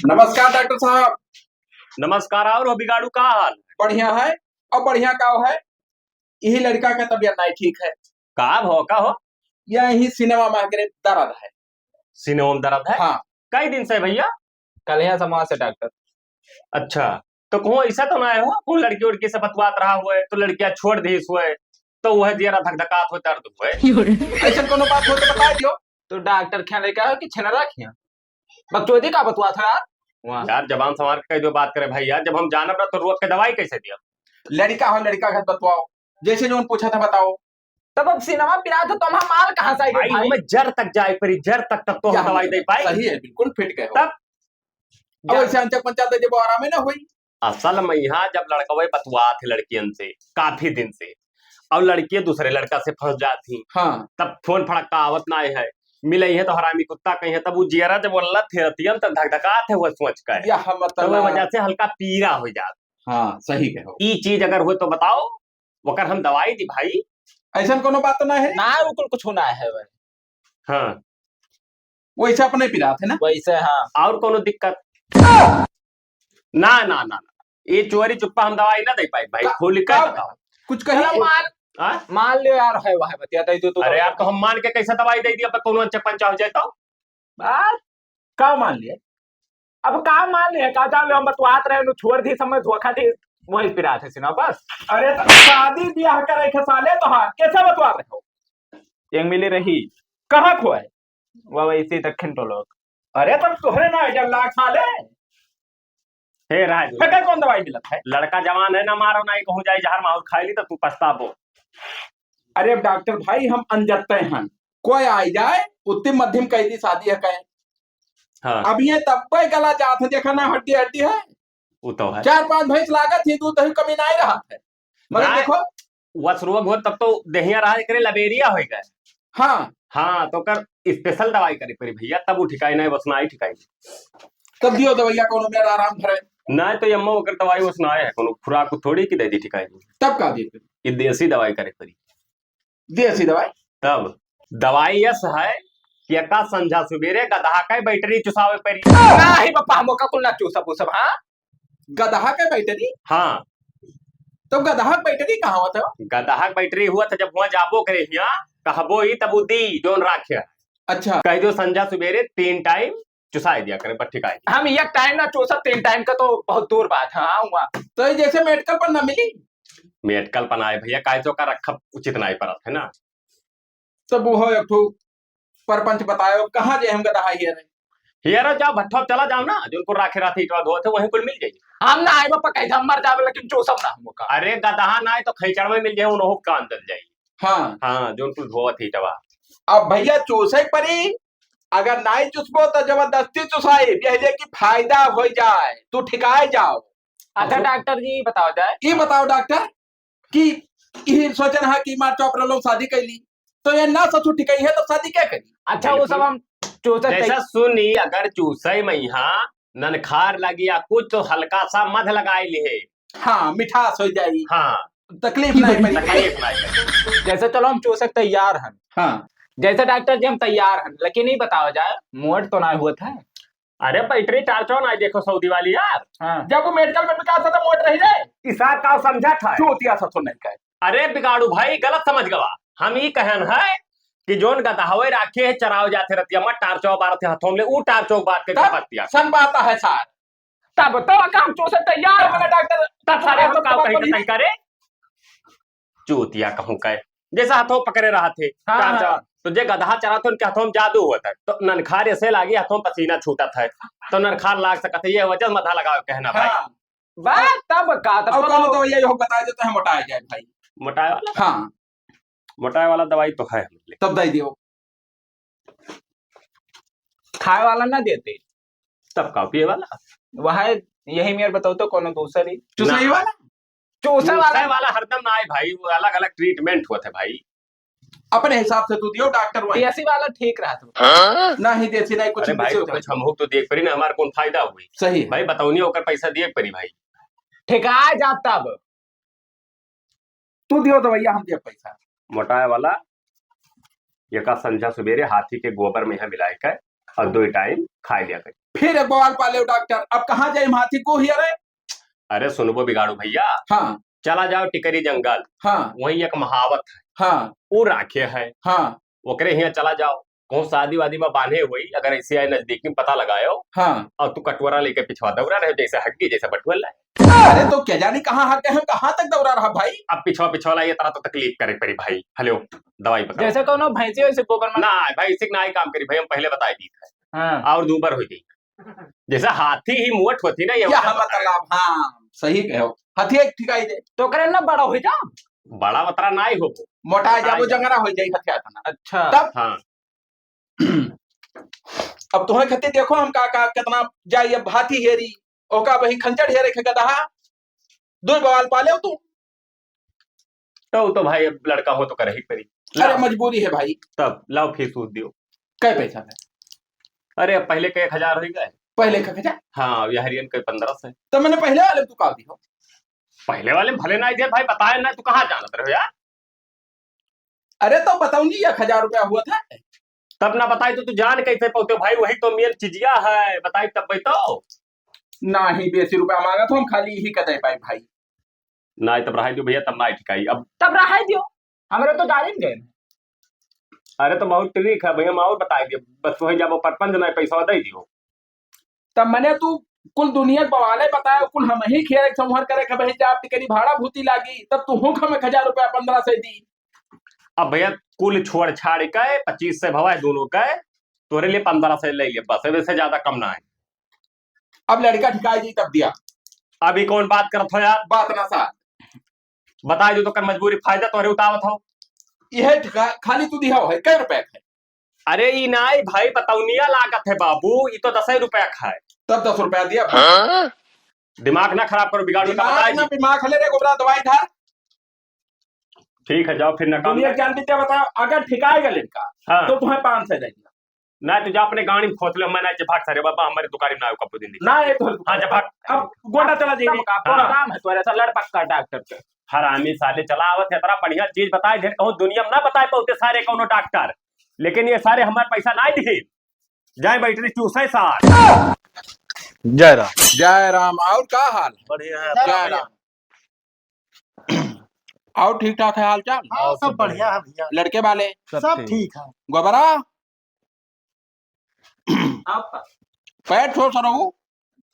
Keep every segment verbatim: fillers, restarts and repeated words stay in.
नमस्कार डॉक्टर साहब। नमस्कार। और हो बिगाड़ू, का हाल? बढ़िया है। और बढ़िया का है, यही लड़का का तबीयत नहीं ठीक है। का हो, का हो? यही सिनेमा में आके दर्द है। सिनेमा में दर्द है? हाँ। कई दिन से भैया? कल यहाँ समाज से डॉक्टर। अच्छा, तो कहूँ ऐसा तो ना है हो, कौन लड़की उड़की से बतवात रहा हुए, तो लड़कियां छोड़ दीस हुए, तो वह जियरा धकधकात हुए, दर्द हुए। ऐसा कोनो बात हो तो बता दियो। तो डॉक्टर क्या लेके आयो कि छेना रखिया? बकचोदी का बतवा था यार? वाह। यार, जबान संभाल के कह दो, बात करे भाई यार, जब हम जानब ना तो रोक के दवाई कैसे दिया? लड़का हो, लड़का घर बतवाओ, जैसे जौन पूछा था बताओ। तब अब सिनेमा पिरात है तो हम माल कहाँ से आएगी भाई, भाई? हमें जड़ तक जाए परी, जड़ तक, तब तो हम या दवाई हमें दे पाए। सही है, बिल्कुल फिट कहे हो। तब अब या ऐसे अंचक पंचायत दे देबो, आराम ही ना होई। असल में यहाँ जब लड़कवे बतुआ थे लड़कियन से काफी दिन से, और लड़कियां दूसरे लड़का से फंस जाती, हाँ। तब फोन फड़क्का आवत ना है, मिले है तो हरामी कुत्ता कहीं है, तब वो जियरा जब वल्ला थे रतियन तब धकधकात है वो सोच कर, या हम तो वह मतलब वजह से हल्का पीरा हो जात। हाँ, सही कहो। ई चीज अगर हो तो बताओ, ओकर हम दवाई दी भाई। ऐसन कोनो बात तो ना है? ना, वो कुल कुछ ना है भाई। हाँ। वैसे अपने पिरात है ना? वैसे, हाँ। और कोनो दिक्कत? ना, ना, ना, ना। ये चोरी चुप्पा हम दवाई ना दे पाए भाई, का-, खोल के का-, बताओ। कुछ कही? चलो मान, हाँ? मान लियो यार, है वह बतिया दे दो तो अरे यार, तो हम मान के कैसे दवाई दे दिया, पर कोनो अंचा पंचा हो जाए तो? बात का मान लिया? अब का मान लिया, का जान ले, हम बतवात रहे, नु छोड़ दी, समय धोखा दी, वही पिरात है सिना बस। अरे तो शादी ब्याह करे के साले तो हाँ, कैसे बतवा रहे हो? एक मिली रही, कहाँ खोए? वह वैसे दक्षिण टोलोक। अरे तब तोहरे ना है, जब लाख साले। हे राज, फेंके कौन दवाई मिलत है? लड़का जवान है, ना मारो, ना ही कहूँ जाए, जहर माहौर खाए ली तो तू पछताबो। अरे डॉक्टर भाई, हम अनजत्ते हैं, कोई आई जाए, उत्तम मध्यम कैदी शादी है कहे। हाँ। अब ये तब्बे गला जात है, देखा ना, हड्डी हड्डी है। वो तो है। चार पांच भैंस लागत ही, दूध दही कमी ना ही रहत है। मगर ना, देखो, वस रोग हो तब तो देहिया रहा एकरे लबेरिया हो गए। हाँ। हाँ, तो कर स्पेशल दवाई करे पड़ी भैया, तब वो ठिकाई नहीं, वस ना ही ठिकाई। तब दियो दवाइया कोनो मेरा आराम भरे। नहीं तो यम्मा ओकर दवाई वस ना है, कोनो खुराक को थोड़ी की दे दी ठिकाई। तब का दी फिर? ये देसी दवाई करे पड़ी। देसी दवाई? तब दवाई यस है कि एका संझा सुबेरे गदहा के बैटरी चुसावे पड़ी। नहीं बापा, हम ओका कुल ना चूसब उसब, हाँ? गदहा के बैटरी? हाँ। तो गदहा के बैटरी कहाँ होत है? गदहा के बैटरी हुआ था जब हुआ जाबो करे हिया, कहबो ही तब उ दी जोन राखे। अच्छा। कह दो संझा सुबेरे तीन टाइम चुसाई दिया करे, बस ठिकाई। हम एक टाइम ना चूसब, तीन टाइम का तो बहुत दूर बात है। हाँ, हुआ। तो ये जैसे मेडिकल पर ना मिली? मेडिकल पर ना आए भैया, काहे से ओका रखब उचित ना परत है ना। तब वो एक ठो परपंच बतायो, कहाँ जे हम गदहा हियर है? हियर जाओ, भट्ठो चला जाओ ना, जो उनको राखे रात ईटवा धोत है, वहीं कुल मिल जाई। हम ना आए बापा, कहीं हम मर जावे, लेकिन चूसब ना हम ओका। अरे गदहा ना आए तो खैचड़ में मिल जाए, उन्हों कान दल जाई। हाँ। हाँ, जो उनको धोवत ईटवा। अब भैया चूसे परी, अगर नाई चुसबो तो जबरदस्ती चुसाई, यह जे कि फायदा हो जाए, तू ठिकाए जाओ। अच्छा डॉक्टर जी, बताओ जाए। ये बताओ डॉक्टर कि यही सोचन है कि मार चौपरा लोग शादी कैली, तो ये ना ससुर ठिकाई है, तो शादी क्या करी? अच्छा, वो सब बिल्कुल। हम चूसत जैसा है। सुनी, अगर चूसई में यहाँ ननखार लगी या कुछ, तो हल्का सा मध लगाए लिहे। हाँ, मिठास हो जाई। हाँ। तकलीफ नहीं पड़ी। तकलीफ नहीं। जैसे चलो हम चूसक तैयार हन। हाँ। जैसे डॉक्टर जी हम तैयार हन, लेकिन नहीं बताओ जाए, मोट तो ना हुआ था। अरे बैटरी टार्चो ना देखो सऊदी वाली यार। हाँ। जब वो मेडिकल में विकास था, तो मोट रही जाए। इसार का समझा था। चूतिया सा तो नहीं कहे। अरे बिगाड़ू भाई, गलत समझ गवा। हम ई कहन है कि जोन गदहवे राखे है, चराव जाते रतिया में, टार्चो बारत है हथों में, ऊ टार्चो बात के तब पत्तिया। सन बात है सार। तब तो काम चूसे तैयार है डॉक्टर। तब सारे हम तो काम कहीं कहीं करे। चूतिया कहूँ कहे, जैसा हथों पकड़े रहा थे, हाँ, टार्चो। हाँ। तो जे गदहा चरात है, उनके हथों में जादू होत है, तो ननखार ऐसे लागे, हथों में पसीना छूटत है, तो ननखार लाग सकत है, ये वजह मधा लगाओ कहना भाई। हाँ। बस तब का, तब और तो कोनो दवाई हो बता देते हैं, मोटाए जाए भाई। मोटाए वाला? हाँ। मोटाए वाला दवाई तो है हमरे। तब दे दियो। खाए वाला ना देते। तब का पिए वाला? वह यही मेरे बताओ तो कोनो दूसर ही। चुसाई ना। वाला? चूसे चूसे वाला। वाला हरदम ना आए भाई, वो अलग-अलग ट्रीटमेंट होत है भाई। अपने हिसाब से तू दियो डॉक्टर वही। देसी वाला ठीक रहत हो। हाँ? नहीं देसी नहीं कुछ अरे भाई, देसी तो होता कुछ है। हम हो तो देख परी ना, हमार कौन फायदा हुई? सही है। भाई बतौनी ओकर पैसा दिए परी भाई। ठेका जा तब। तू दियो दवाइया, हम दियो पैसा। मोटाए वाला एका संझा सुबेरे हाथी के गोबर में है मिलाए के। और दो टाइम खाए लिया करी। फिर एक बवाल पा लेव डॉक्टर, अब कहाँ जाई हाथी को हिया रे? अरे सुनबो बिगाड़ू भैया, हाँ। चला जाओ टिकरी जंगल, हाँ। वहीं एक महावत है, हाँ। वो राखे है, हाँ। ओकरे हिया चला जाओ, कहूँ शादी वादी में बांधे हुई, अगर ऐसे आए नजदीकी में पता लगायो, हाँ। और तू कटोरा लेके पिछवा दौड़ा रहे, जैसे हग्गी, जैसे बटुअल है। अरे तो क्या जानी कहाँ हग्गे हैं, कहाँ तक दौड़ा रहा भाई। अब पिछवा पिछवा लाइए, तरह तो तकलीफ करे पड़ी भाई। हेलो, दवाई बताओ। जैसे कौनो भैंसी वैसे गोबर में ना भाई, इसे ना ही काम करी भाई, हम पहले बताए दी था। हाँ। और दो बार हुई थी। जैसे हाथी ही मोट होती ना, ये क्या होता मतलब, हाँ, सही कहो। हाथी एक ठिकाई दे। तो करे ना बड़ा हो जा। बड़ा वतरा ना ही हो। मोटा हाँ, जाबो, जंगरा हो जाई हथिया तना। अच्छा। तब हाँ। अब तुम्हें खते देखो हम का, का कितना जाई अब हाथी हेरी, ओका वही खंचर हेरे के गदहा, दो बवाल पा लेव तू। तो, तो भाई अब लड़का हो तो करे ही पड़ी। अरे लाओ। मजबूरी है भाई। तब लाओ फीस उस दियो। कै पैसा है? अरे अब पहले के एक हजार हो गए। पहले का एक हजार? हाँ, अब यहरियन के पन्द्रह सौ। तो मैंने पहले वाले तू का दियो? पहले वाले में भले ना दिए भाई, बताए ना, तू कहाँ जानत रहो यार? अरे तो बताऊंगी, एक हजार रुपया हुआ था। तब ना बताई तो तू जान कैसे पौते भाई? वही तो मेन चिजिया है, बताई तब तो। ना ही बेसी रुपया मांगत हो, हम खाली यही कह दे पाई भाई। ना तब रहाई दियो भैया, तब ना ठिकाई अब। तब रहाई दियो, हमरे तो डालिन गए। अरे तो बहुत ठीक है भैया, हम और बताई दियो, बस वही जब परपंच ना पैसा दे दियो। तब मने तू कुल दुनिया के बवाले बताए, कुल हम ही खेल संहार करे के भाई, जब टिकरी भाड़ा भूती लागी, तब तू हुक हम एक हजार रुपया पन्द्रह सौ दी। अब भैया कुल छोड़ छाड़ के पच्चीस सौ भवा है दोनों के, तोरे लिए पन्द्रह सौ ले लिए बस, वैसे ज्यादा कम ना है। अब लड़का ठिकाई जी तब दिया। अभी कौन बात करत हो यार? बात ना सा। बताई दो तो कर मजबूरी फायदा तोहरे उतावत हो। यह ठिका-, खाली तू दिया हो है, कै रुपया का है? अरे ई नाई भाई, बतौनिया लागत है बाबू, ई तो दस रुपया का है। तब दस रुपया दिया भाई। हाँ? दिमाग ना खराब करो, बिगाड़ू का दिमाग बताई ना दी। दिमाग हले रे गोबरा, दवाई धर। ठीक है, जाओ फिर ना काम दुनिया ना। ज्ञान विद्या बताओ, अगर ठिकाएगा लड़का, हाँ। तो तुम्हें पाँच सौ दे दिया। ना, तू जा अपने गाड़ी में खोस ले, मैं ना जे भाग सारे बाबा, हमारे दुकान में ना आयो कपू दिन। ना, ये तो हाँ, जा भाग। अब गोंडा चला जाइए। तब का हाँ। काम है तोरे, ऐसा लड़ पक्का डॉक्टर से। हरामी साले, चला आवत है, इतना बढ़िया चीज बताए, ढेर कहूँ दुनिया में ना बताए पाते सारे कौनो डॉक्टर, लेकिन ये सारे हमारे पैसा ना दिए। जाए बैठ रही चूसे सार। जय राम। जय राम। और का हाल? बढ़िया है। जय राम। और ठीक ठाक है हाल चाल? हाँ, और सब सब बढ़िया बढ़िया। है भैया। लड़के वाले? सब सब ठीक। ठीक है। गोबरा? आप पैर ठोस रहू।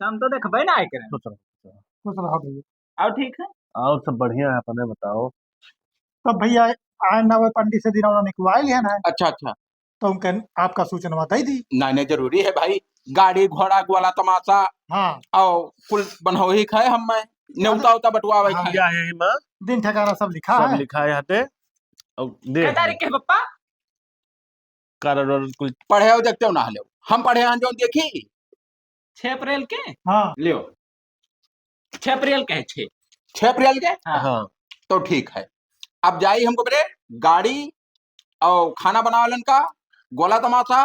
हम तो देखबे ना आए करें। खुश रहो, खुश रहो। खुश रहो भैया। और ठीक है? और सब बढ़िया है, अपने बताओ। तब भैया आए ना, वो पंडित से दिनौरा निकवाए लिया ना। अच्छा, अच्छा। तो हम कहन, आपका सूचना दे दी। नहीं, नहीं, जरूरी है भाई। गाड़ी, घोड़ा, ग्वाला, तमाशा हाँ। और कुल बनौही खाए हम में। नेवता उता बंटवावे हाँ। खाए। क्या है हिमा? दिन ठिकाना सब लिखा सब है। लिखा है यहाँ पे। और दे कै तारीख के है पप्पा? कारण और कुल पढ़े हो देखते हो ना हले। हम पढ़े हैं जो देखी। छह अप्रैल के? हाँ। लियो। छह अप्रैल के है, छह। छह अप्रैल के? हाँ। हाँ। तो ठीक है। अब जाई हमको बोले गाड़ी और खाना बनावे लन का, गोला तमाशा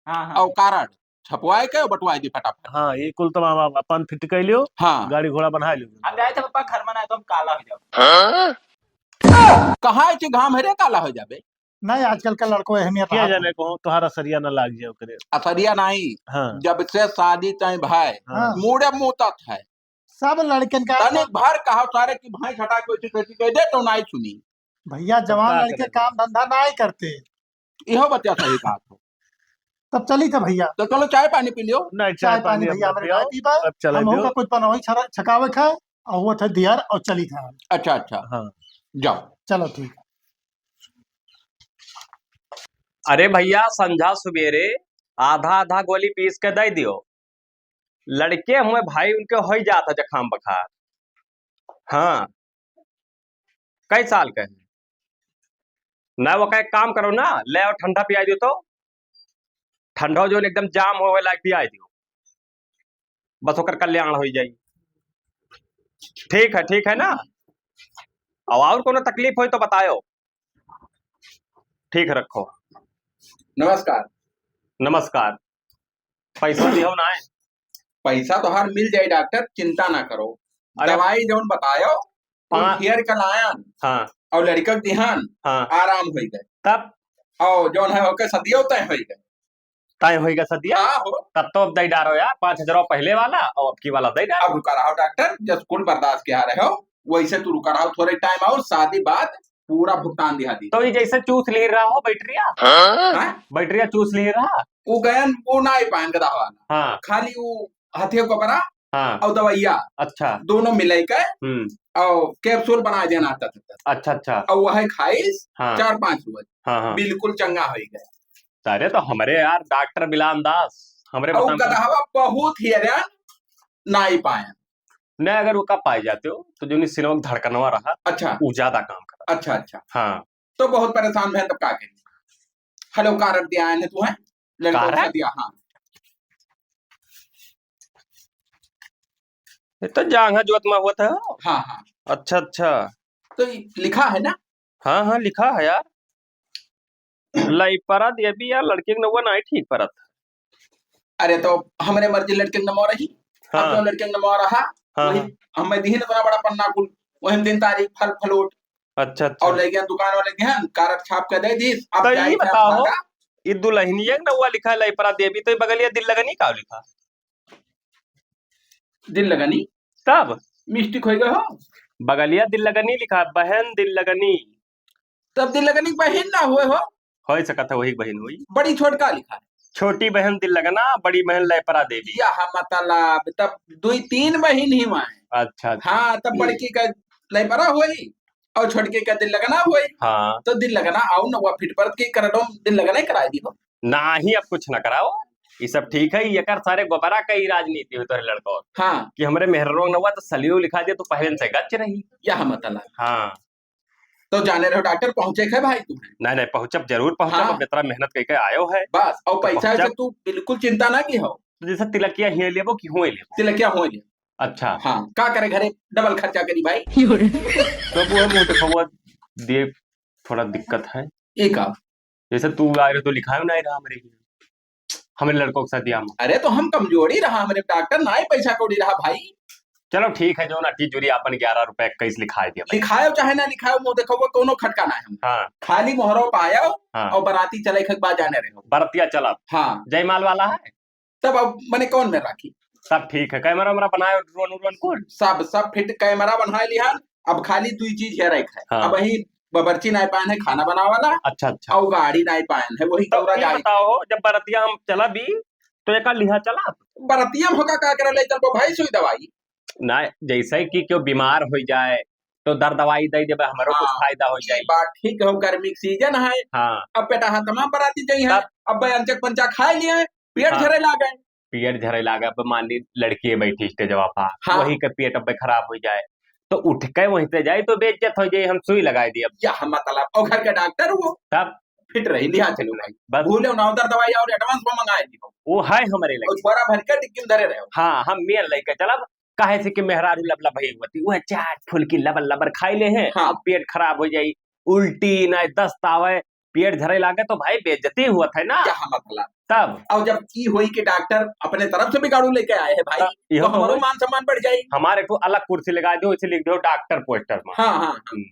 हाँ, हाँ। और कारण छपवाए के और बंटवाए दी फटाफट। हाँ, ये कुल तमाम आप अपन फिट कर लियो। हाँ। गाड़ी घोड़ा बना लियो। हम जाए थे पापा घर में ना तो हम काला हो जाओ। हाँ? कहाँ है घाम है रे काला हो जाबे? नहीं, आजकल का लड़को अहमियत क्या रहा जाने है। को तोहार असरिया ना लाग जाए ओकरे। असरिया नहीं। हाँ। जब से शादी तय भाई, हाँ। मूड़े मुतत है। सब लड़कन का तनिक भर कहा सारे की भाई छटा कोई चीज कह दे तो नहीं सुनी। भैया, जवान लड़के काम धंधा नहीं करते। इहो बतिया सही बात हो। तब चली था भैया। तो चलो चाय पानी पी लियो। नहीं, चाय चाय पानी पानी हम भैया, ना हमरे पियो। नहीं पीबा। अब चले हम दियो। होगा कुछ पनौही छरा-, छकावे खाए, और वो था दियार और चली था। अच्छा, अच्छा। हाँ। जाओ। चलो ठीक है। अरे भैया, संझा सुबेरे आधा आधा गोली पीस के दे दियो। लड़के हुए भाई, उनके हो ही जात है जखाम बुखार। हाँ, कई साल के हैं? ना, वो का एक काम करो ना, ले आओ ठंडा पिया दो तो, ठंडा जो एकदम जाम होवे लायक पिया दो, बस ओकर कल्याण हो जाई। ठीक है, ठीक है ना? अब और कोनो तकलीफ होई तो बतायो। ठीक है, रखो। नमस्कार। नमस्कार। पैसा दिहो ना है? पैसा तोहार मिल जाई डॉक्टर, चिंता ना करो। अरे दवाई जौन बतायो, हाँ। हेयर का लायन हाँ। और लड़का के दिहान हाँ। आराम होई गए। तब? और जौन है ओके सदियों तय होई गए। तय होइगा सदिया? हाँ हो। तब तो अब दे डारो यार, पाँच हजार पहले वाला और अब की वाला दे डारो। अब रुका रहो डॉक्टर, जस कुल बर्दाश्त किया रहे हो, वैसे तू रुका रहो थोड़े टाइम और, शादी बाद पूरा भुगतान दिया दी। तो ये जैसे चूस ले रहा हो बैटरिया, हाँ? हाँ? बैटरिया चूस ले रहा। वो गयन, वो ना ही पाएन गधा वाला। हाँ। खाली वो हथिया को बरा हाँ। और दवाइया। अच्छा। दोनों मिलाई के हम्म। और कैप्सूल बना देना आता था। अच्छा, अच्छा। और वह खाइस हाँ। चार पांच रोज। हाँ, हाँ। बिल्कुल चंगा हो गया। अरे तो हमरे यार डॉक्टर बिलाम दास, हमरे और बतान गदहवा बहुत ही अरे ना ही पाए। नहीं, अगर वो का पाए जाते हो, तो जो सिनोक धड़कनवा रहा, अच्छा। वो ज्यादा काम करा। अच्छा, अच्छा। हाँ। तो बहुत परेशान है, तब का करी? हेलो, कारड दिया है तू है? लड़का कारड? दिया, हाँ। ये तो जांघा जोत में हुआ था। हाँ, हाँ। अच्छा, अच्छा। तो ये लिखा है ना? हाँ, हाँ, लिखा है यार। लई परत ये भी यार, लड़की के नौवा नहीं ठीक परत। अरे तो हमरे मर्जी लड़के के नमो रही, हाँ। अब जो लड़के के नमो रहा, हाँ, वही हाँ। हमें दिहिन इतना बड़ा पन्ना कुल, वही दिन तारीख, फल फलूट। अच्छा, अच्छा। और ले गया दुकान वाले के यहाँ, कारड छाप के दे दी। अब तो जाई ये थे बताओ, भागा। ये दुल्हनिया के नौवा लिखा है लई परत देवी, तो ये बगलिया दिल लगनी का लिखा? दिल लगनी? तब? मिस्टेक हो गए हो। बगलिया दिल लगनी लिखा, बहन दिल लगनी। तब दिल लगनी बहन ना हुए हो। हो सकत है वही बहन हुई। बड़ी छोटका लिखा है। छोटी बहन दिल लगना, बड़ी बहन लयपरा देवी। यह मतलब तब दुई तीन बहन ही वहाँ है। अच्छा, अच्छा। हाँ, तब बड़की का लयपरा हुई और छोटकी का दिल लगना हुई। हाँ। तो दिल लगना आओ नौवा फिट पर के करडो दिल लगना ही कराई दी हो। ना ही अब कुछ ना कराओ, ये सब ठीक है। ये कर सारे गोबरा का ही राजनीति हुई तोरे लड़को हाँ। कि हमरे मेहररों नौवा तो सलियो लिखा दिया, तो पहले से गच रही। यह मतलब। हाँ। तो जाने रहो डॉक्टर, पहुंचे है भाई तुम्हें। नहीं, नहीं, पहुंचब, जरूर पहुंचब, हाँ। अब इतना मेहनत करके आयो है। बस, और तो पैसा पहुंचब। से तू बिल्कुल चिंता ना की हो। तो जैसे तिलकिया ही लेबो कि हुए लेबो? तिलकिया हुए लेबो। अच्छा। हाँ, का करे घरे डबल खर्चा करी भाई। तो वो मुंह दिखावा दिए, थोड़ा दिक्कत है। ये का? जैसे तू आ रहे तो लिखायो नहीं रहा हमरे, हमरे लड़कों के साथ दिया हम। अरे तो हम कमजोरी रहा, हमरे डॉक्टर ना ही पैसा कौड़ी रहा भाई। चलो ठीक है, जो ना तिजोरी अपन ग्यारह रुपए इक्कीस लिखाए दिया भाई। लिखायो चाहे ना लिखायो, मुंह देखो वो कोनो खटका ना है हम। हाँ। खाली मोहरो पायो हाँ। और बराती चले के बाद जाने रहो। बरतिया चलब। हाँ। जयमाल वाला है? तब अब मने कौन में राखी? सब ठीक है, कैमरा वैमरा बनाए, ड्रोन उड्रोन कुल? सब, सब फिट कैमरा बनाए लिहान। अब खाली दुई चीज है रख है। हाँ। अब वही बबरची नाई पान है खाना बनावाला। अच्छा, अच्छा। और गाड़ी नाई पान है, वही तो कौरा ये जाए। बताओ, जब बरतिया हम चला भी, तो एका लिहा चला? बरतिया में होगा का करे ले चलबो भाई सुई दवाई? ना, जैसे कि क्यों बीमार हो जाए, तो दर दवाई दे देबे, हमरो कुछ हाँ, फायदा हो ई जाए। बात ठीक है, गर्मी के सीजन है। हाँ। अब बेटा हाँ तमाम बराती जाई है, तब अब बे अंचक पंचा खाए लिए, पेट हाँ। झरे लागे। पेट झरे लागे, अब मान ली लड़की बैठी स्टेजवा पर, हाँ। वही के पेट अब खराब हो जाए, तो उठ के वहीं से जाए तो बेइज्जत हो जाए, हम सुई लगाए दिए अब। यह मतलब, और घर के डॉक्टर वो तब? फिट रही, लिहा चलो भाई। बस। भूले ना उधर दवाई और एडवांस में मंगाए दियो। वो है हमरे लगे। और छोरा भर के डिक्की में धरे रहे हो। हाँ, हम मेल लेके चलब, काहे से कि मेहरारू लबला भई होती, वह चाट फुल्की लबर लबर खाई ले हैं, हाँ। अब पेट खराब हो जाई, उल्टी ना दस्त आवे, पेट झरे लागे तो भाई बेइज्जती हुआ था ना। क्या मतलब? तब। और जब ई होई कि डॉक्टर अपने तरफ से भी गाड़ू लेके आए हैं भाई, तब इहो तो तो हमारो होई। मान सम्मान बढ़ जाई। हमारे को अलग कुर्सी लगा दो, इसे लिख दो डॉक्टर पोस्टर में। हाँ, हाँ, हाँ। हम्म।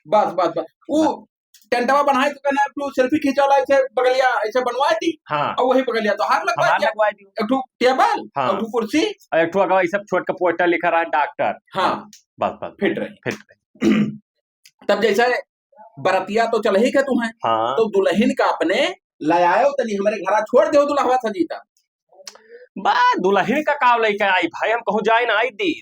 बस, बस, बस। वो बस। टेंटवा बनाए तो कहना, तू सेल्फी खींचा ला, ऐसे बगलिया ऐसे बनवा दी। हाँ। और वही बगलिया तो हार लगवा हमार दिया। लगवा दियो। एक ठो टेबल, हाँ। एक ठो कुर्सी। और एक ठो अगवा, ये सब छोट का पोस्टर लिखा रहा डॉक्टर। हाँ। बस, बस, फिट रही। फिट रही। तब जैसे बरतिया तो चल ही के तू है, हाँ। तो दुल्हन का अपने ले आयो, तनी हमरे घरा छोड़ दो दुल्हवा सजीता। बा, दुल्हन का काव लेके आई भाई, हम कहूँ जाए ना आई दी।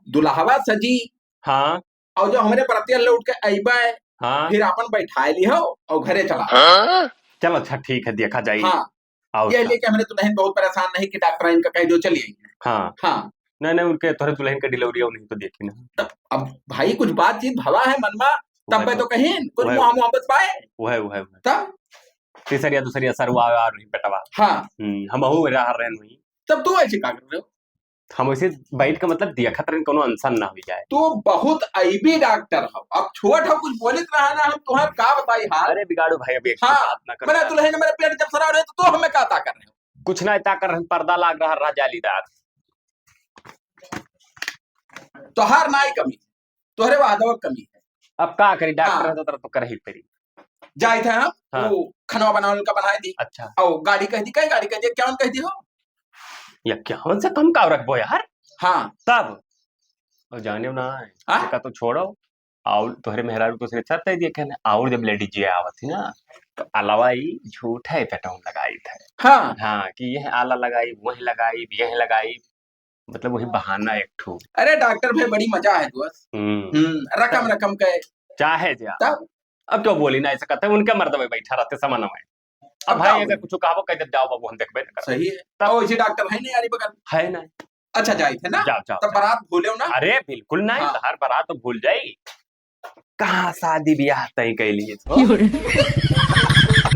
दुल्हवा सजी। हाँ। और जो हमरे बरतिया लौट के अइबे, हाँ। फिर आपन बैठाए ली हो और घरे चला। हाँ। चल अच्छा ठीक है, देखा जाई। हाँ। आओ ये अच्छा। लेके हमरे दुल्हन बहुत परेशान नहीं कि डॉक्टर इनका कह दो चलिए। हाँ। हाँ। नहीं, नहीं, उनके थोड़े दुल्हन के डिलीवरी नहीं तो देखी ना। तब अब भाई कुछ बातचीत भवा है मन में, तब वह मैं तो तो, कहीं कुछ वह, मुँह मोहब्बत पाए। वह, वह, वह। तब? तीसरिया दूसरिया सरवा आ रही बेटवा। हाँ। हम्म, हम हूँ रह रहे नहीं। तब तू ऐसे का कर रहे हो? हम ऐसे बैठ के मतलब देखत रहन, कोनो अनसन ना हो जाए। तू बहुत अइबी डॉक्टर हो, अब छोट हो, कुछ बोलित रहा ना, हम तुम्हें का बताई हाल। अरे बिगाड़ू भाई, अभी एक हाँ, बात ना कर। मेरा दुल्हन मेरे पेट जब सरा रहे तो, तो हमें का ता कर रहे हो? कुछ ना ता कर रहे, पर्दा लाग रहा, रहा जालीदार। तोहार नाई कमी, तोहरे वादवा कमी है। अब का करी, डॉक्टर हाँ। रहता तो कर ही पड़ी। जाइत है हम, हाँ। वो खनवा बनावल का बनाए दी। अच्छा। और गाड़ी कह दी, कई गाड़ी कह दी, इक्यावन कह दी हो। इक्यावन से कम का रखबो यार? हाँ। तब? और जाने ना है, हाँ? एका तो छोड़ो, और तोहरे मेहरारू तो सिर्फ छत दे दिए कहने, और जब लेडीज ये आवत थी ना, तो अलवा ही झूठा ही पेटों लगाई थे। हाँ। हाँ, कि यह आला लगाई, वह लगाई, यह लगाई, मतलब वही बहाना एक ठो। अरे डॉक्टर भाई, बड़ी मजा है दोस्त। हम्म। हम्म, रकम, रकम के। चाहे जा। तब? अब तो बोली ना ऐसा कहते, उनके मर्द में बैठा रहते समन में। अब अब भाई का अगर बोली? कुछ कहबो कह दे, "जाओ बाबू, हम देखबे ना करब।" सही है। तब? और इसी डॉक्टर है नहीं यारी बगल। है ना। अच्छा, जाइत है ना? जाओ, जाओ, तब जाओ। बारात भूले हो ना? अरे बिल्कुल नहीं, हाँ। तहार बारात तो भूल जाई। कहाँ शादी ब्याह तय कैली है तो?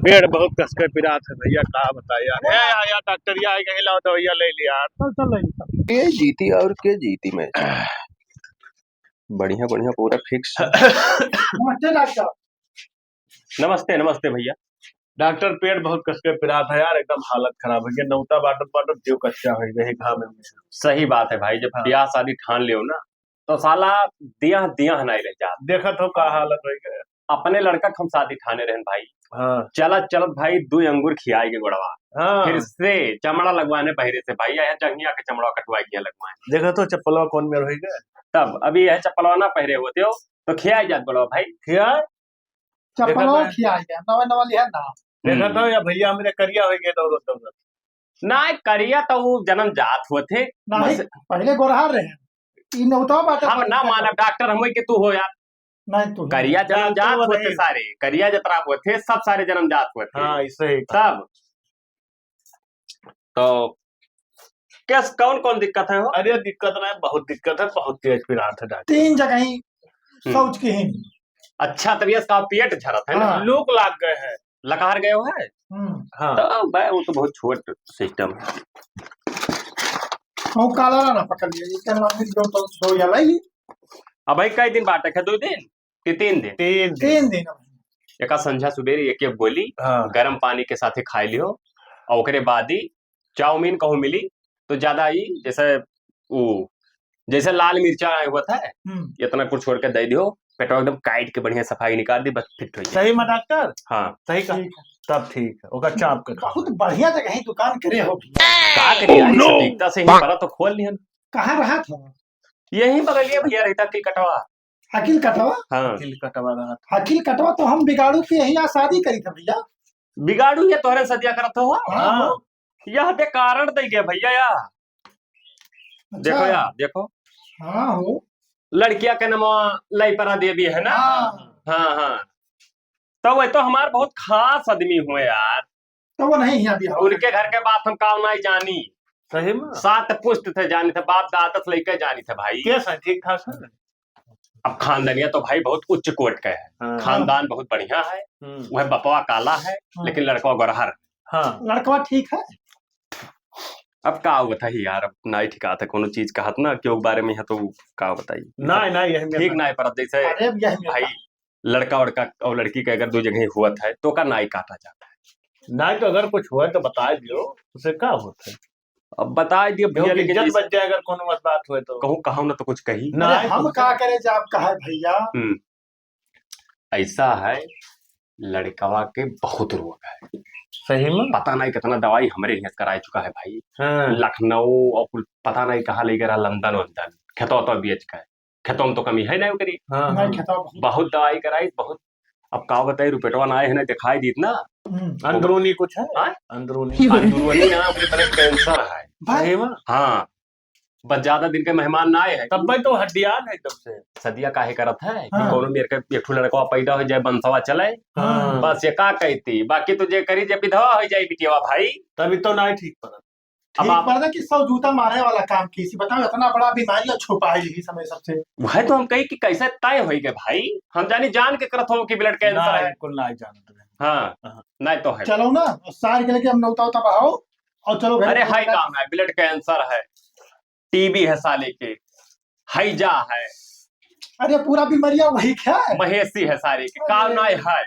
पेट बहुत कस के पिरात है भैया, का बताई यार। ए, या, या, डॉक्टर, या, यहीं लाओ दवाइया ले लिया यार। चल, चल, ले, चल। के जीती और के जीती मैच? बढ़िया, बढ़िया, पूरा फिक्स। नमस्ते डॉक्टर। नमस्ते, नमस्ते भैया। डॉक्टर, पेट बहुत कस के पिरात है यार, एकदम हालत खराब हो गया। नौता बाटत बाटत जीव कच्चा हो गया है घाम में। सही बात है भाई, जब हाँ। ब्याह शादी ठान लियो ना, तो साला दिया दिया नहीं रह जात। देखत हो का हालत हो गया। अपने लड़का के हम शादी ठाने रहन भाई। हाँ। चलत चलत भाई दो अंगूर खियाए के गोड़वा। हाँ। फिर से चमड़ा लगवाने बहरे से भाई, यह जंघिया के चमड़ा कटवा के लगवाए। देखत हो चप्पलवा कौन मेर हो गया। तब अभी यह चप्पलवा ना पहरे होते हो तो खियाए जात गोड़वा भाई। खियाए? चप्पलो देखा था? खिया गया, नवा नवा लिहा ना। देखा था हम्म। या भैया हमरे करिया हो गए दौड़त दौड़त। ना, करिया तो वो जन्म जात होते। नहीं, बस पहले गोरहा रहे। ई नौतवा बात हम ना मानब डॉक्टर, हम कि तू हो यार। नहीं, तू ही। करिया जन्म जात होते सारे, करिया जतरा होते, सब सारे जन्म जात होते। हाँ, ऐसे ही। तब तो कैस, कौन कौन दिक्कत है हो? अरे दिक्कत ना है, बहुत दिक्कत है, बहुत तेज पिरात है डॉक्टर। तीन जगह ही हम्म। शौच की ही नहीं। अच्छा, तब ये इसका पेट झरत है ना? हाँ। लोक लाग गए हैं। लकार गए हो है? हम्म। हाँ। तो भाई, वो तो बहुत छोट सिस्टम है। वो काला ना पकड़ लिया, ये क्या नाम है, जो तो सो या लाई। अब भाई, कई दिन बाटे है? दो दिन? कि तीन दिन? तीन दिन। तीन दिन। एका संझा सुबेरे एक एक गोली हाँ। गरम पानी के साथे खाए लियो, और ओकरे बाद ही चाउमीन कहूँ मिली तो ज्यादा ही, जैसे वो, जैसे लाल मिर्चा आए हुआ था, हम्म। इतना कुछ छोड़ के दे दियो, पेटवा एकदम काट के बढ़िया सफाई निकाल दी, बस फिट हो जाए। सही में डॉक्टर? हाँ। सही कहा। ठीक है। तब ठीक है, ओका चाप के खा। बहुत बढ़िया जगह ही दुकान करे हो भैया। का करी यार, Oh, no! सटीकता से ही पड़ा तो खोल लिया। कहाँ रहा था? यही बगलिया भैया रहता, अकिल कटवा। अकिल कटवा? हाँ। अकिल कटवा रहा था। अकिल कटवा तो हम बिगाड़ू के यही यहाँ शादी करी था भैया। बिगाड़ू ये तोहरे सदिया करत हो? हाँ। हाँ। यह बे कारण दे गए भैया या। अच्छा। देखो या, देखो। हाँ हो। लड़किया के नाम लईपरा देवी है ना? हाँ। हाँ, हाँ। तो वह तो हमार बहुत खास आदमी हुए यार। तो वो नहीं है अभी। उनके घर के बात हम काम नहीं जानी। सही में? सात पुश्त थे जानी थे, बाप दादा से लेके जानी थे भाई। कैसा ठीक ठाक है? अब खानदानिया तो भाई बहुत उच्च कोट का है। हाँ। खानदान बहुत बढ़िया है। हम्म। वह बपवा काला है, हम्म। लेकिन लड़कवा गोरहर। हाँ। लड़कवा ठीक है। अब का बताई यार, अब नाई ठिकात है कोनो चीज कहत ना, क्यों बारे में है तो का बताई। नाई, नाई, यही ठीक नाई परत जैसे अरे, अब यही भाई, लड़का वड़का और लड़की के अगर दो जगह हुआ था तो का नाई काटा जाता है। नाई तो अगर कुछ हुआ तो बता दियो, उसे का होता है? अब बता दियो भैया, क्योंकि लेकिन इज्जत जैसे बच जाए अगर कोनो बात हुए तो। कहूँ, कहूँ ना तो कुछ कही। अरे, नाई हम तो का करे जब कहा है भैया? हम्म। ऐसा है, लड़कवा के बहुत रोग है। सही में? पता नहीं कितना दवाई हमरे हियाँ कराए चुका है भाई। हाँ। लखनऊ और कुल पता नहीं कहाँ ले गया, लंदन वंदन। खेतवा तो बेच के। खेतवा में तो कमी है नहीं ओकरी। हाँ, नहीं, हाँ। खेतवा बहुत बहुत दवाई कराई, बहुत। अब का बताई, रुपेटवा ना आए है ना, दिखाई दीत ना। हम्म। अंदरूनी कुछ है? हाँ? अंदरूनी। अंदरूनी ना, ओकरे तरह कैंसर है। भाई। सही में? हाँ। बस ज्यादा दिन के मेहमान ना आए हैं। तब भाई तो हड्डियान है एकदम से। सदिया काहे करत है कि हाँ। कोनो मेर के एक ठो लड़कवा पैदा हो जाए, बंसवा चले। हाँ। बस ये का कहती, बाकी तो जे करी जे विधवा हो जाए बिटियावा भाई। तभी तो ना ठीक परत। अब ठीक आप परत कि सौ जूता मारे वाला काम की सी बताओ, इतना बड़ा बीमारी और छुपाई ही समय सबसे। वह तो हम कही कि कैसे तय होई गए भाई, हम जानी जान के करत हो कि ब्लड कैंसर ना, है। बिल्कुल ना जानत रहे। हाँ, हाँ। नहीं तो है। चलो ना, सार के लेके हम नौता उता बहाओ। और चलो घर अरे, में हाय काम है, ब्लड कैंसर है, टीबी है साले के, हैजा है। अरे, पूरा बीमारिया वही क्या है? महेशी है सारे के, काम अरे। नाय है।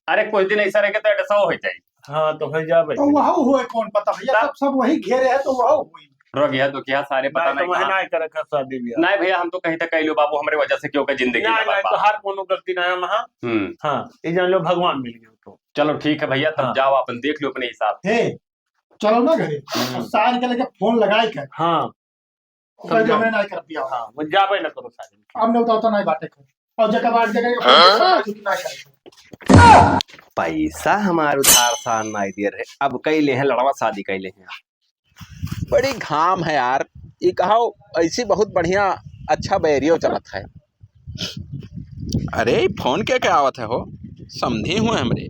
अरे, कुछ दिन ऐसा रह के तो एडसो हो जाए। हाँ, तो हो जावे। तो वह हुए कौन पता भैया, तब? सब, सब वही घेरे है, तो वह हुई। रोगिया दुखिया सारे पता नहीं तो वह कहाँ। नहीं करे का शादी ब्याह। नहीं भैया, हम तो कहीं तक कह लो बाबू, हमरे वजह से क्यों का जिंदगी नहीं, ना नहीं, बर्बाद। तो हर कोनो गलती ना है वहाँ। हम्म। हाँ, ये जान लो भगवान मिल गए तो। चलो ठीक है भैया, तब हाँ। जाओ अपन देख लो अपने हिसाब से। हे, चलो ना घरे। हम्म। सार के लेके फोन लगाई के। हाँ। ओकर समझाओ। जो मैं नहीं कर पिया। हाँ, वो जाबे ना करो शादी। अब नहीं उतारता नहीं बाटे को। और जगह बात जगह ये फोन हाँ। पे समझ उतना कर। पैसा हमार उधार सार नहीं दे रहे, अब कैले हैं लड़वा शादी कैले हैं। बड़ी घाम है यार, ये कहो ऐसी बहुत बढ़िया अच्छा बैरियो चलत है। अरे फोन के क्या आवत है हो, समधी हुए हमरे।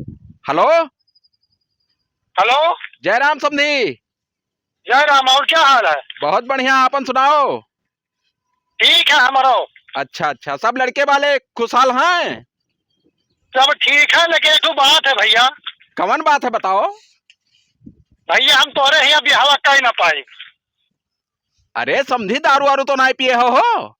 हेलो। हेलो। जय राम समधी। जय राम, और क्या हाल है? बहुत बढ़िया, आपन सुनाओ। ठीक है हमारो। अच्छा अच्छा, सब लड़के वाले खुशहाल हैं? सब ठीक है, लेकिन एक ठो बात है भैया। कवन बात है बताओ? भैया हम तोरे हियाँ बियाहवा कई ना पाई। अरे समधी, दारू वारू तो नहीं पिए हो, हो?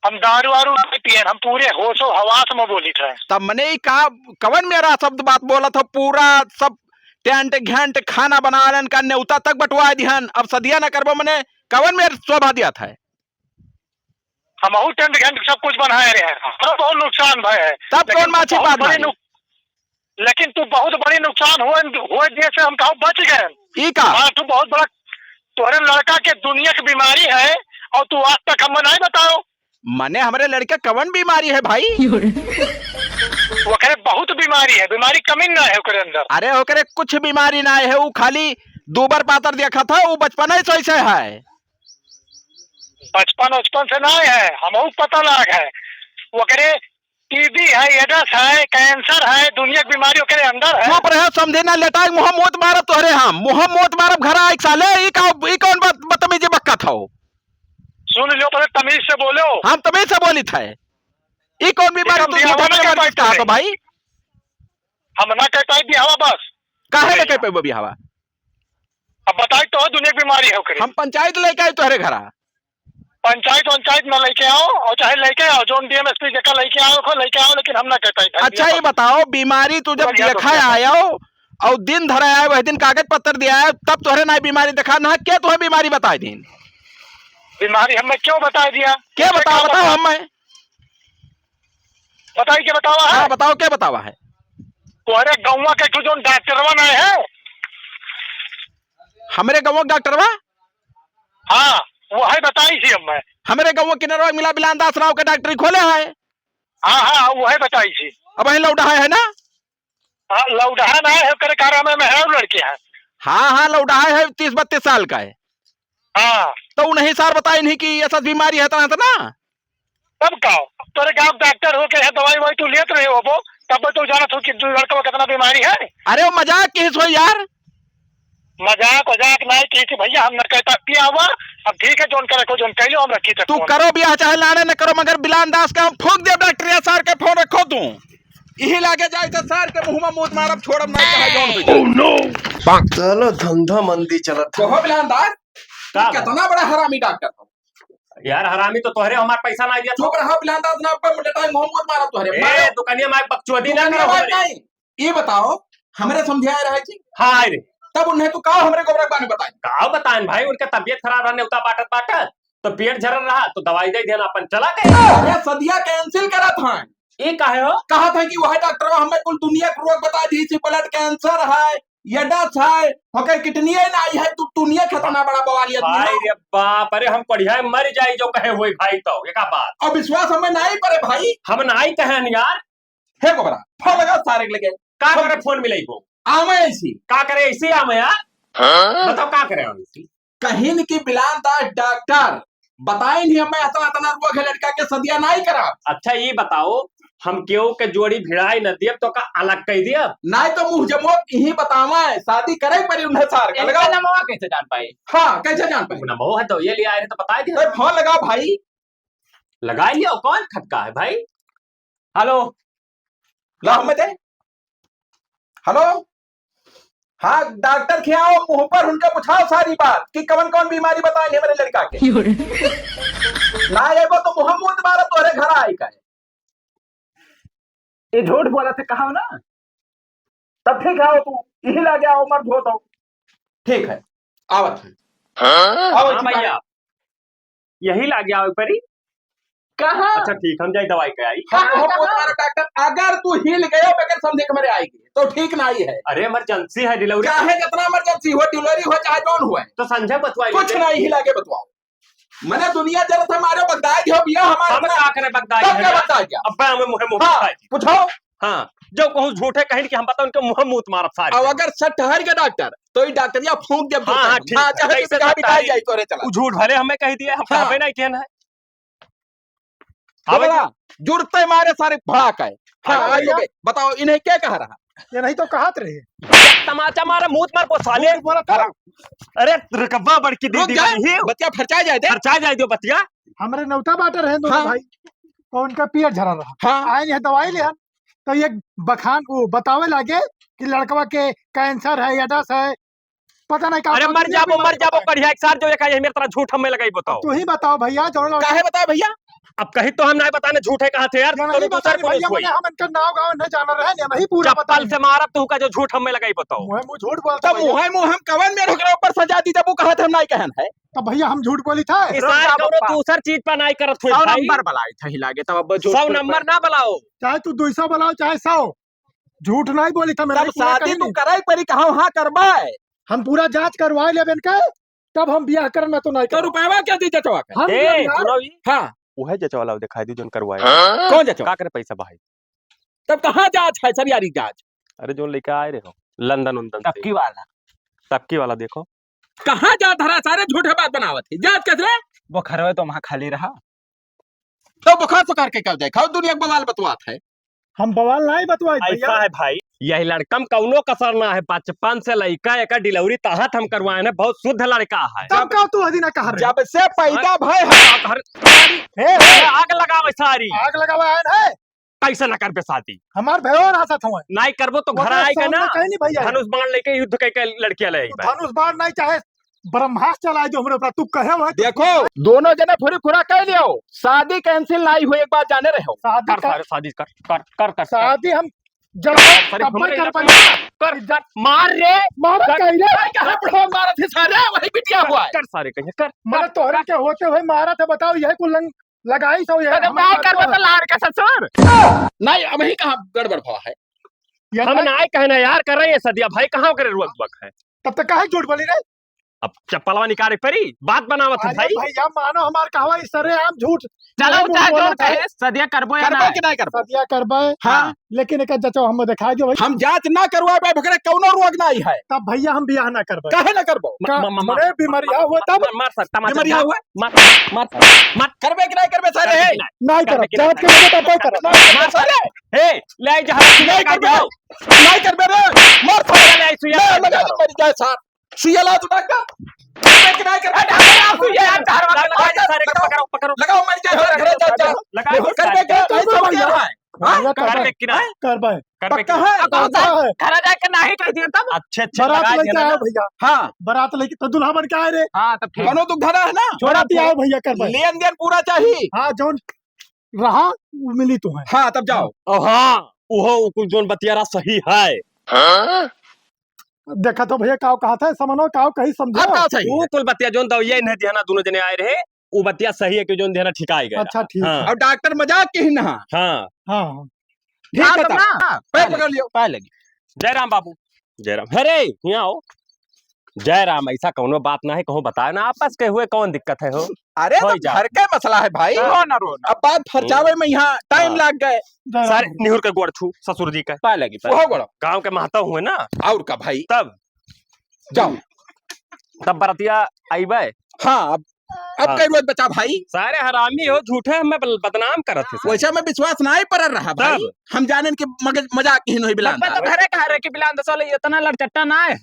हम दारू वारू नहीं पिए, हम पूरे होशो हवास में बोलित है। तब मने ई का, कवन मेरा शब्द बात बोलत हो, पूरा सब टेंट घेंट खाना बना लेन का न्योता तक बंटवा दिहन, अब सदिया न करबो मने कवन मेर शोभा दिया था? हमहू टेंट घेंट सब कुछ बनाए रहे हैं, हमरो बहुत नुकसान भय है। तब लेकिन कौन माछी बहुत बात बड़ी मारी? नुक-, लेकिन तू बहुत बड़ी नुकसान हुए, हुए दिए से हम कहूँ बच गए। ई का? हाँ, तू बहुत बड़ा, तोहरे लड़का के दुनिया की बीमारी है और तू आज तक हमें नहीं बताओ। मने हमरे लड़के कवन बीमारी है भाई? ओकरे बहुत बीमारी है, बीमारी कमी ना है ओकरे अंदर। अरे ओकरे कुछ बीमारी ना है, वो खाली दूबर पातर देखा था, वो बचपन ही से ऐसे है। बचपन उचपन से ना है, हमहू पता लाग है। ओकरे टीबी है, एड्स है, कैंसर है, दुनिया की बीमारी ओकरे अंदर है। चुप रहे समधी, ना लेटाई मुँह मूत मारब तोहरे हम, मुँह मूत मारब घर आइक साले। ई का, ई कौन बात, बदतमीजी बक्का था? सुन लो, पहले तमीज से बोलो। हम तमीज से बोलित है। ई कौन बीमारी एकदम तू बियाहवा झूठा ना मेरे कर मर्जी से कहा तो पाई। भाई? हम ना कर पाई बियाहवा बस। काहे ना कर पाई बियाहवा? अब बताई तो दुनिया की बीमारी है ओकरे। हम पंचायत लेके आई तोहरे घरा। पंचायत वंचायत ना लेके आओ और चाहे लेके आओ, जोन डीएम एसपी जेका लेके आओ, को लेके आओ, लेकिन हम ना कर पाई भाई। अच्छा, ये बताओ, बीमारी तू जब देखा आयो और दिन धरा आयो, वह दिन कागज पत्र दिया है, तब तोहरे ना बीमारी देखा ना, क्या तोहे बीमारी बताए दिन? बीमारी हमें क्यों बताए दिया? क्या बताओ, बताओ हमें। बताई के बतावा है? हाँ, बताओ, क्या बतावा है? तोहरे गौवा के कुछ जोन डॉक्टरवा ना है? हमरे गौवा के डॉक्टरवा? हाँ, वो है बताई थी हमें। हमरे गौवा किनरवा मिला बिलान दास राव के डॉक्टरी खोले है। हाँ, हाँ, वो है बताई थी। अब वही लौटा है, है ना? हाँ, लौटा है ना, है ओकरे कारमे में है, लड़के हैं। हाँ, हाँ, लौटा है, तीस बत्तीस साल का है। हाँ। तो उन्हीं सार बताई नहीं कि ऐसा बीमारी है, तो ना। तब का? तोरे गाँव डॉक्टर हो के है, दवाई ववाई तू लेत रहे होबो, तब तो जानत हो कि लड़का में कितना बीमारी है। अरे वो मजाक किहिस हो यार। मजाक वजाक नाहीं किहिस भैया, हम न कहता पिया हुआ। अब ठीक है, जोन करे को जोन कह लो, हम रखी तक तू फोन। करो ब्याह चाहे लाड़े न करो, मगर बिलान दास का हम फूंक देब डॉक्टर सार के, फोन रखो तू। यही लागे जाए तो सार के मुँह में मूत मारब, छोड़ब ना, चाहे जोन हो जाए। Oh no! चलो धंधा मंदी चलत है। कहो बिलान दास, का? कितना बड़ा हरामी डॉक्टर हो। यार, हरामी तो तोहरे, हमार पैसा ना दिया। चुप रहा, बिलान दास ना, पर मुंडे टाइम मोहम्मद मारा तोहरे। ए, मारो। दुकानिया मार, बकचोदी ना दुकानिया करो मार हमरे। नहीं। ये बताओ, हमरे समझे आए रहे जी? हाँ, आए रे। तब उन्हें तू का हमरे गोबरा के बारे में बताई? का बताएं भाई, उनका तबीयत खराब रहने उता बाटत बाटत, तो पेट झरल रहा, तो दवाई दे देना, अपन चला गए। अरे, सदिया cancel करत हैं। ये काहे हो? कहा था कि वह डॉक्टर हमें कुल दुनिया के रोग बता दी थी, blood cancer है, ये डस है, ओकर किडनी है ना, ये है, तू दुनिया खतना बड़ा बवाली आदमी भाई हो। रे बाप, अरे हम कोढ़िया मर जाई जो कहे होई भाई तो, एका बात। अब विश्वास हमें नहीं पड़े भाई। हम नहीं कहेन यार। हे गोबरा, फोन लगा सारे के लगे। का हम करे फोन मिलाई को? आवे ऐसी। का करे ऐसी आवे यार? हाँ? बताओ का करे आवे ऐसी? कहिन कि बिलान दास डॉक्टर बताइन ही हमें इतना, इतना रोग है लड़का के, सदिया नाहीं करा। अच्छा, ये बताओ, हम केहू के जोड़ी भिड़ाई न दियब तो का अलग कह दियब? नाहीं तो मुँह जमोक यही बतावा है, शादी करे पड़ी उन्हें सार का। इनका लगा। नमवा कैसे जान पाए? हाँ, कैसे जान पाए? नमवा है तो ये ले आए रहे तो बता दिया। ए, फोन लगा भाई। लगा लियो, कौन खटका है भाई? हेलो। ला हमें दे। हेलो। हाँ, डॉक्टर के आओ, मुँह पर उनका पूछाओ सारी बात कि कौन कौन बीमारी बताए हैं मेरे लड़का के। ना एगो तो मुँह मूत मारा तोहरे घर आई का है। ये झूठ बोला थे, कहा ना? तब ठीक है, आओ तू, यही लागे आओ, मर धो दो। ठीक है, आवत है। हाँ? आओ हाँ जी, भैया, यही लागे आओ परी। कहाँ? अच्छा ठीक, हम जाई दवाई के आई। हाँ, वो पोत मारो डॉक्टर, अगर तू हिल गयो बगैर समझे के मेरे आएगी तो ठीक नहीं है। अरे emergency है, delivery। चाहे जितना emergency हो, delivery हो चाहे जौन हुए, तो संझा बतवाई कुछ नहीं हिला के बतवाओ। मने दुनिया जरा से मारो बगदाई हो भैया हमारे हम साथ। का करे बगदाई तब है क्या यार? बगदाई क्या? अब्बे हमें मुँहे मुँह हाँ, बताई। पूछो। हाँ, जो कहूँ झूठे कहीं कि हम बताओ उनके मुँह मूत मारब सारे। अब अगर सट ठहर के डॉक्टर, तो ये डॉक्टरिया फूंक देब हाँ, हाँ, जूता में। ठीक हाँ, है। चाहे कैसे तू कहाँ बिकाई सटाई? जाई तोरे चला। उ झूठ भले हमें कह दिए, हम हाँ। कहबे नहीं किया ना। आवे बोला, जुड़ते मारे सारे भड़ाक आए। हाँ, आगे आइए, बताओ, इन्हें क्या कह रहा? ये नहीं तो कहत रहे। तमाचा मारे, मूत मार को साले। झूठ बोला था। अरे, रुकबा बड़की रुक दीदी जा, वाली ही। बतिया फरचा जाए दे। फरचा जाए दो बतिया। हमरे नौता बाटे रहे दोनों हाँ। भाई, तो उनका पियर झरा रहा। हाँ। आए नहीं दवाई ले हम, तो ये बखान, वो बतावे लागे कि लड़कवा के कैंसर है, एडस है, पता नहीं का अरे का मर दुनिया जाबो, बीमारी मर जाबो, बताए। कढ़िया एक सार जो एक है, मेरे तरह झूठ हमें लगाई बताओ। तू ही बताओ भैया, जौन लड़का काहे बताओ भैया? अब कहीं तो हम नहीं बताने, झूठे कहा थे यार, ये तो नहीं दूसर बताने को भैया, नहीं मने हम इनका नाव गाँव नहीं जाना रहे, ये नहीं पूरा चप्पल बताने। से मारब तू का जो झूठ हमें लगाई बताओ। मुँह मुँह झूठ बोलता तब भैया। मुँह मुँह हम कवन में ओकरा ऊपर सजा दी, जब वो कहा था हम नहीं कहन है। तब भैया हम झूठ बोली था। इस रुक सार जा कौनो बप्पा। दूसर चीज पर नहीं करत हुई सौ भाई। नंबर बलाई था ही लागे, तब अब झूठ सौ बोल नंबर पड़े। ना बलाओ। चाहे तू दो सौ बलाओ, चाहे सौ, झूठ नहीं बोली था मेरा तब तो पूरा शादी कहीं तू नहीं। करे परी कहा हाँ करबे। हम पूरा जांच करवा लेबे इनके, तब हम बियाह करन, ना तो नहीं तो करब। रुपया क्या दी जचवा के? हम ए, बियाह सुनो ई। हाँ। उहे जचवा लाओ, दिखाई दी जोन करवाए। हाँ? कौन जचवा? का करे पैसा भाई? तब कहाँ जांच है सरियारी जांच? अरे जोन लेके आए रहे हो लंदन उंदन से। टपकी वाला। टपकी वाला देखो। कहाँ जांच धरा सारे झूठे बात बनावत है। जांच कैसे? बोखरवे तो वहाँ खाली रहा। तो बुखार सुखार के का देखा, दुनिया के बवाल बतवात है। हम बवाल नहीं बतवाई भैया। ऐसा है भाई, यही लड़का में कौनो कसर ना है, बचपन से लइका एकर delivery तहत हम करवाए हैं, बहुत शुद्ध लड़का है। तब का तू हदी ना कह रहे? जब से पैदा हाँ? भय है। घर हे, हे। आग लगावे सारी। आग लगावे है ना? कैसे ना करबे शादी? हमार भयो ना साथ हुए। नहीं करबो तो घर ओकरा आएगा सामने ना, कहीं नहीं भैया। धनुष बाण लेके युद्ध करके लड़कियां ले आई बा। धनुष बाण नहीं चाहे ब्रह्मास्त्र चलाए दो हमरे ऊपर, तू कहे हो। देखो, दोनों जने फुरी फुरा कह लियो, शादी cancel नहीं हुई, एक बात जाने रहे हो। शादी कर कर, सारे शादी कर, कर, कर, कर, कर। शादी हम जब सारे कब घूम रहे कर हैं। पाएंगे? कर, कर, मार रे। मार कर। कहीं रे। अरे, कहाँ बुढ़वा मारा थे सारे, वही बिटिया हुआ है। कर सारे कहीं, कर, मगर कर, तोहरे कर। के होते हुए मारा थे, बताओ, यही कुल लंग लगाई सो ये अरे हमारे ना बात करबो पर। तो लाड़ का ससुर। नहीं, अबही कहाँ गड़बड़ भवा है? ये हम ना नाय कहना यार, कर रहे हैं सदिया भाई, कहाँ करे रुअक बक है? तब तक काहे झूठ बोली रे? अब चप्पलवा निकाले परी, बात बनावत है अरे भाई। भैया मानो हमार कहवा, इस सरेआम झूठ। चलो, नहीं चाहे बोला जोर था। कहे, सदिया करबो या करबो ना? कि नहीं करबो? सदिया करबे। हाँ। लेकिन एक जचो हम दिखा दो भाई। हम जांच ना करवाए भाई, भकरे कौनो रोग नहीं है। तब भैया हम बियाह ना करबे। काहे ना करबो? म-, का म-, म-, म-, थोड़े बीमारिया हुआ तब? मार, मार सर, तमाचा बीमारिया मार, हुआ? मार, मार, मार। करबे कि नहीं करबे सारे? करबे कि नहीं? नहीं करबे करब, कि जांच नहीं? के लिए तो कोई करब। नहीं करबे सारे। हे, ले जा, नहीं करबे। नहीं करबे रे। मार सारे। ले, सुइया ले, लगा। लगा दे, मर जाए सार। सुइया ला तू डॉक्टर। करबे कि नहीं करबे? ए, डॉक्टर, आप सुइया यार, चार बार लगा दे सारे, पकड़ो, पकड़ो। लगाओ, मर जाए सारे, घर जा, जा। लगा दे करबे सारे। कि नहीं? ऐसा हो गया है। हाँ? भैया, करबे। करबे कि नहीं? करबे। करबे पक्का कि है? नहीं? अब कौन सा? करबे। घर जाके नहीं कह दिया तब। अच्छे, अच्छे बारात लगा लेके दिया आए ना। भैया। हाँ। बारात लेके तो दूल्हा बन के आए रे। हाँ, तब ठीक। बनो तू घर है ना? छोड़ा बारात दिया है भैया, करबे। लेन देन पूरा चाहिए। हाँ, जौन रहा, वो मिली तुम्हें। हाँ, तब जाओ। ओ हाँ, ओहो, कुल जौन बतिया रहा सही है। हाँ? देखा तो भैया, काव कहा था, समनो काव कही समझो। अब का सही वो है? कुल बतिया जौन दवाइया इन्हें दिया ना, दोनों जने आए रहे, वो बतिया सही है कि जौन दिया ना ठिकाई गया। अच्छा, ठीक हाँ। है। और डॉक्टर मजाक के ही ना। हाँ। हाँ, हाँ। ठीक हाँ, है तब तब। ना। पैर पकड़ लियो। पाए लगी। जय राम बाबू। जय राम। अरे, यहाँ आओ। जय राम, ऐसा कौनो बात ना है, कहूँ बताए ना, आपस के हुए कौन दिक्कत है हो? अरे, होई तो जा। घर के मसला है भाई। रो ना, रो ना। अब बात फरचावे में यहाँ टाइम हाँ। लाग गए। जय राम। सारे निहुर के गोड़ छू ससुर जी का। पाए लगी, पाए वो लगी। गोड़। गांव के महता हुए ना। और का भाई? तब। जाओ। तब बरतिया आईबे। हाँ, अब, अब हाँ। कई रोज बचा भाई। सारे हरामी हो, झूठे हमें बल-, बदनाम करत है सारे। वैसे में विश्वास नहीं पर रहा भाई। तब। हम जानेन कि मगज, मजाक ही नहीं बिलान बप्पा तो था। घरे कहा रहे कि बिलान दसो ले, इतना लड़चट्टा ना है।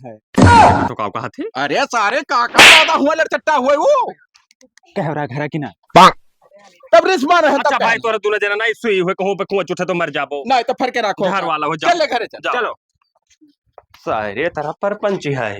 तो का कहा थी? अरे सारे काका दादा हुआ लड़चट्टा हुआ वो। कह रहा घरा की ना। तब रिस मार है, तब अच्छा भाई, कहे। तोरा दोनों जना नहीं सुई हुए, कहूँ पे कुआं चुठे तो मर जाबो। नहीं, तो फर के रखो। घर वाला हो, जाओ। चल ले घरे चल। जाओ। चलो। सारे तरह परपंच है।